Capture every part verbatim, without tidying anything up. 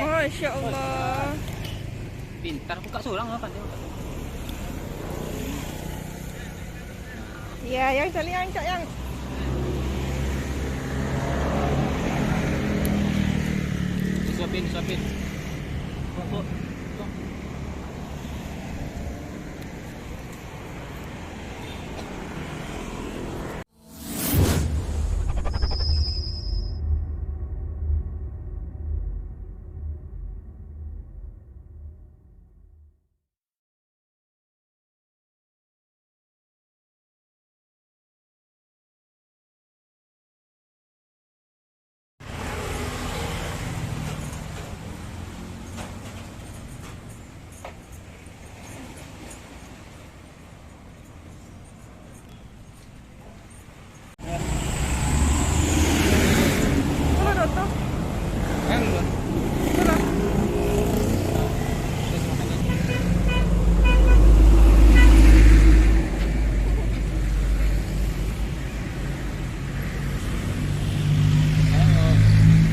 Masya Allah. Pintar, buka surang lah, pandai buka surang. Ya, yang cari yang cak yang. Disuapin, disuapin. Kok, kok, kok.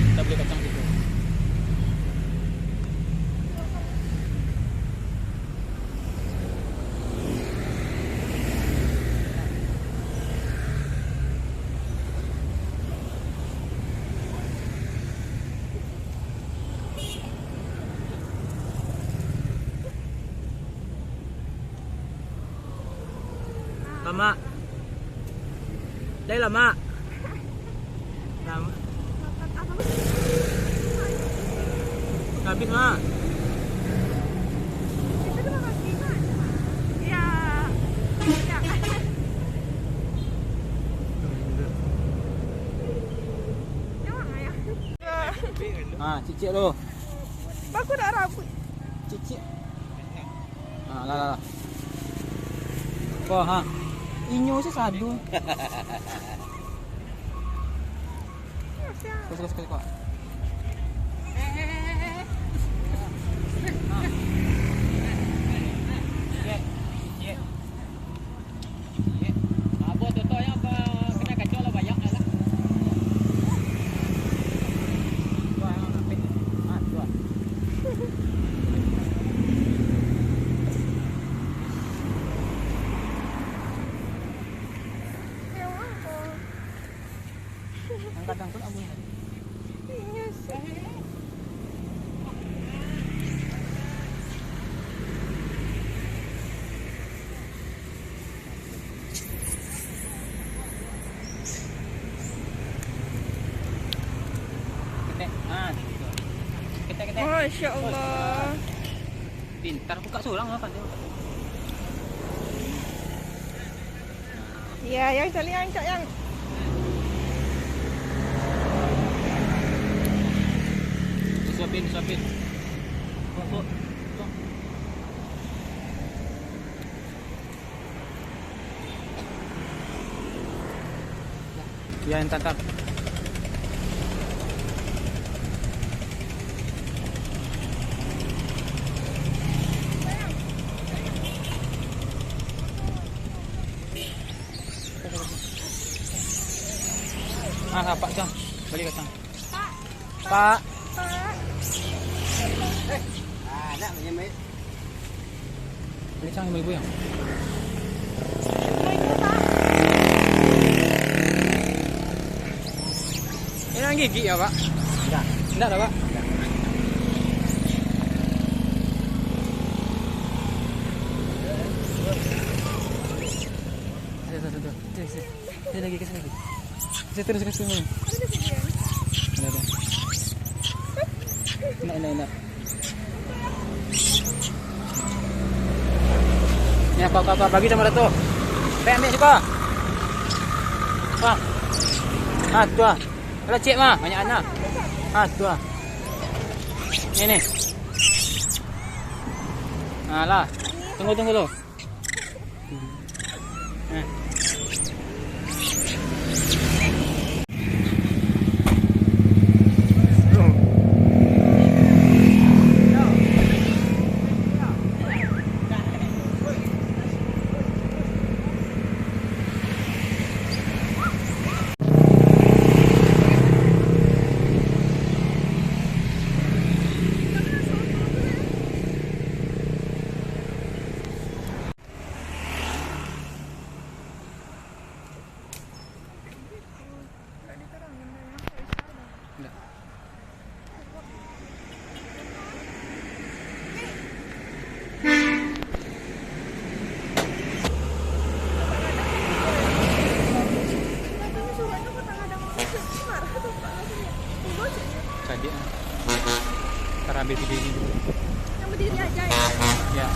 Kita beli kacang situ. Lamak. Lai lamak. Lamak. Habis, Mak. Ah, cicik tu. Bagus dak rambut? Cicik. Ha, lah, lah, lah. Ko, ha. Inyo se sadu. Ko, ko, ko, ko. Kadang tu nak bunyi. Ketek. Ah, gitu. Ketek, ketek. Masya Allah. Pintar, buka surang lah, pandai buka. Ya, yang cari yang cak yang. Suapin, suapin. Kok, kok. Ya, yang tangkap. Ah, Pak Cang, bali kacang. Pak. Pak. Pak. Ah, nak minjem duit. Beli cang lima ribu, yang. Lima ribu, Pak. Ini yang gigi ya, Pak? Enggak. Enggak ada, Pak? Enggak. Ada satu tu. Sini, sini. Sini lagi, ke sini lagi. Sini terus, ke sini. Ada, ada. Enak, enak, enak. Ni apa, apa, apa, bagi sama Dato'. Pek ambil juga. Bang. Ha, tu ah. Kalau cek mah, banyak anak. Ha, tu ah. Ni, ni. Ha, lah. Tunggu, tunggu dulu. Eh. Yang berdiri aja ya. Ya.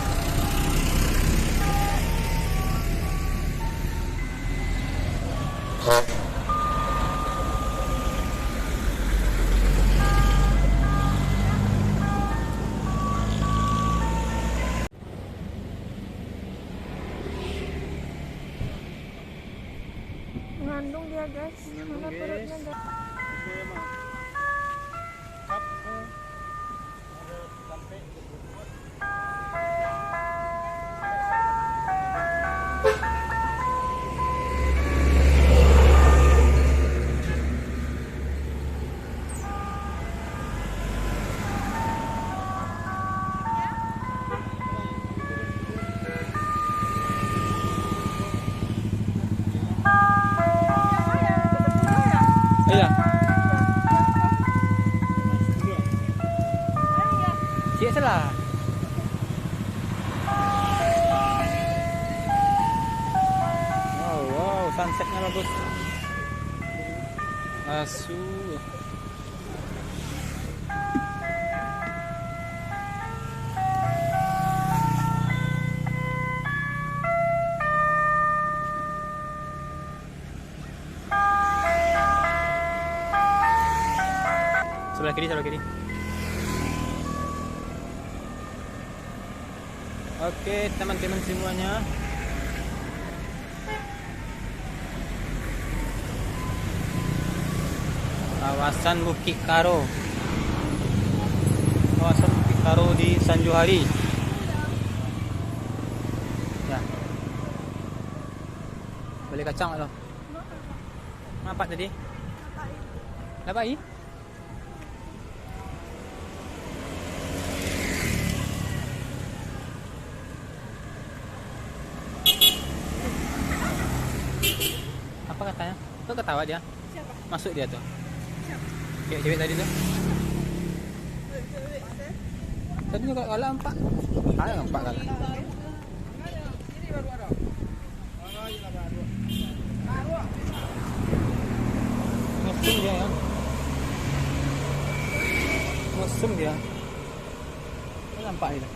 Mengandung dia, guys. Mengandung, mana perutnya, guys. Iya. Cik salah. Wow, wow, sunsetnya bagus. Asu. Sebelah kiri, sebelah kiri. Oke, teman-teman semuanya. Kawasan Bukik Karo. Kawasan Bukik Karo di Sanjuhari. Ya. Bali kacang tu. Nampak tadi? Nampak, i? Apa katanya? Kok ketawa dia? Siapa? Masuk dia tu. Siapa? Cewek-cewek tadi tu. Cewek-cewek, eh? Tadi juga galak nampak. Ah, nampak galak. Mesum dia, kan? Mesum dia. Ini nampak dia.